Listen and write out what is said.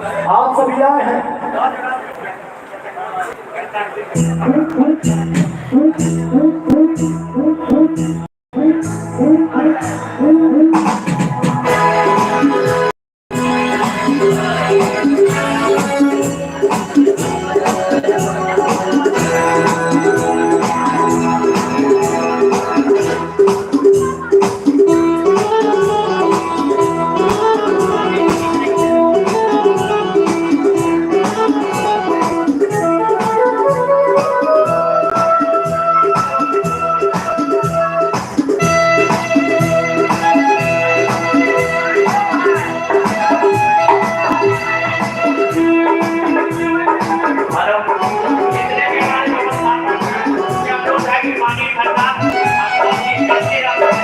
आप सभी आए हैं। जितने भी हमारे व्यवस्थापक हैं, उनसे अनुरोध है कि पानी ठंडा आपको करते रहना है।